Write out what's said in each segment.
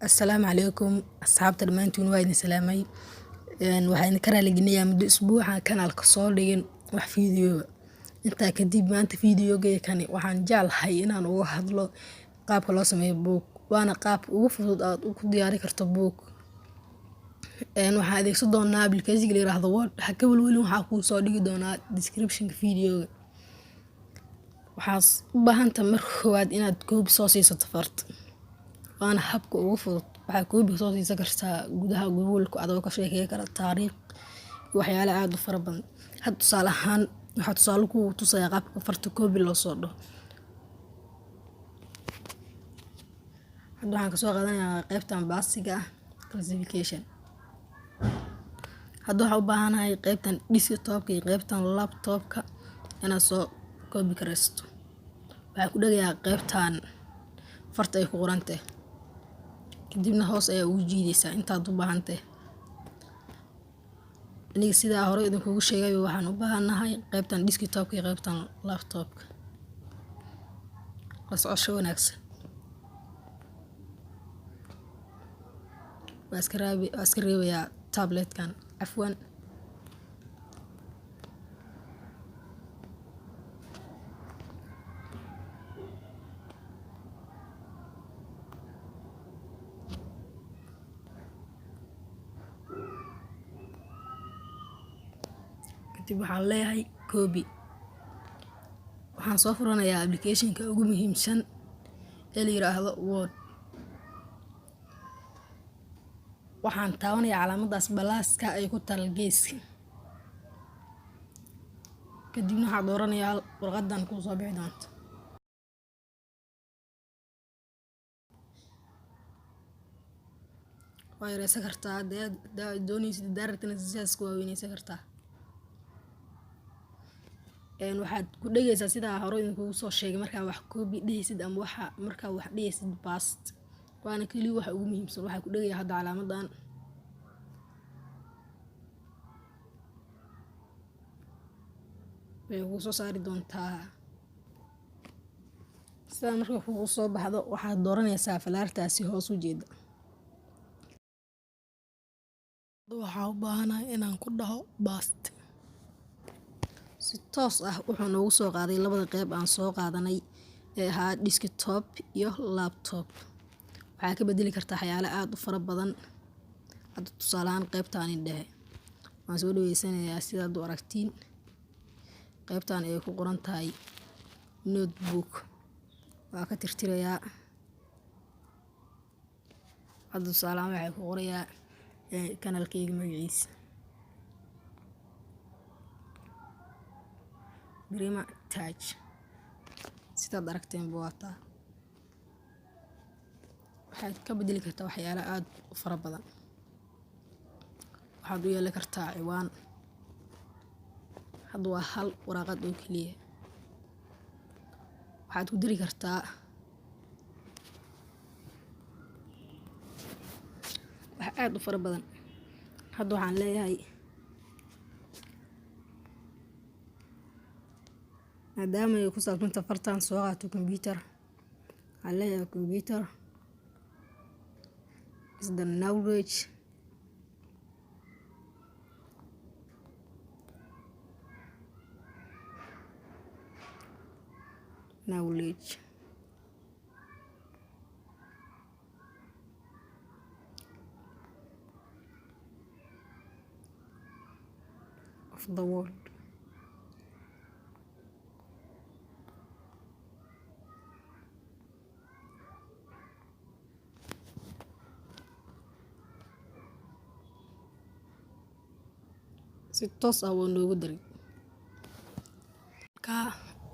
Assalaamu calaykum asxaabta dhammaantiin, waa idin salaamay. Waxaan idinka raaligelinayaa muddo isbuuca kanaalka soo dhigin wax fiidiyooga. Intaa kadib, maanta fiidiyooga kani waxaan jeclahay inaan uga hadlo qaabka loo sameeyo buug, waana qaabka ugu fudud aad ku diyaari karto buug. Waxaan adeegsan doonaa application la yiraahdo Word. Ha ka welwelin, waxaa kuu soo dhigi doonaa description-ka fiidiyooga. Waxaad u baahan tahay marka koowaad inaad copy soo siisato farta, waana habka ugu fudud. Waxaad copy soo siisan kartaa gudaha Google-ka adoo ka sheekeyn kara taariikh iyo waxyaalo aad u fara badan. Hadda tusaale ahaan, waxaa tusaale kugu tusayaa qaabka farta copy loo soo dhaho. Hadda waxaan kasoo qaadanayaa qaybtan paste-iga ah, classification. Hadda waxaan u baahanahay qaybtan desktop-ka iyo qaybtan laptop-ka inaad soo copy karaysto. Waxaan ku dhagayaa qaybtan farta ay ku qoran tahay, kadibna hoos ayaa ugu jiidaysaa intaad u baahan tahay. Aniga sidaa hore idinkugu sheegay, waxaan u baahanahay qaybtan desktop-ka iyo qaybtan laptop-ka. La socosho wanaagsan. Waa iska reebayaa tablet-kan, cafwan. Kadib waxaan leeyahay copy. Waxaan soo furanayaa application-ka ugu muhiimsan ee la yiraahdo Word. Waxaan taabanayaa calaamadaas plus-ka ay ku taal geeska. Kadibna waxaan dooranayaa warqadan kuu soo bixi doonto. Waa yareysan kartaa hadaa dooneysid, hadaa rabtidna sidaas ku waaweyneysan kartaa. Waxaad ku dhageysaa sidaa hore idinkugu soo sheegay markaa wax copy dhehaysid ama waxa markaa wax dhehaysid paste, waana kaliya waxa ugu muhiimsan. Waxaa ku dhagaya hadda calaamadan. Way kugu soo saari doontaa sidaa. Marka kugu soo baxdo, waxaad dooranaysaa falaartaasi hoos u jeeda. Waxaa u baahanahay inaan ku dhaho paste. Si toos ah wuxuu noogu soo qaaday labada qeyb aan soo qaadanay ee ahaa desktop iyo laptop. Waxaa ka bedeli kartaa waxyaalo aad u fara badan. Hadda tusaale ahaan, qeybtaan dhexe waan soo dhaweysanayaa. Sidaad u aragtiin, qeybtaan ay ku qoran tahay notebook waa ka tirtirayaa. Hadda tusaale ahaan, waxay ku qorayaa kanaalkayga magaciisa, Prima Touch. Sidaad aragteenba, waa taa. Waxaad ka bedeli kartaa waxyaalo aad u fara badan. Waxaad u yeeli kartaa ciwaan. Hadda waa hal waraaqad oo keliya. Waxaad ku diri kartaa wax aad u fara badan. Hadda waxaan leeyahay, maadaama ay ku saabsanta fartaan soo qaato computer, waxaan leeyahay computer is the knowledge knowledge of the world. Si toos ah wuu noogu daray.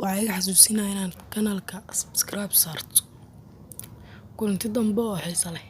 Waxaa iga xasuusinaya inaan kanaalka subscribe saarto. Kulanti dambe oo xiiso leh.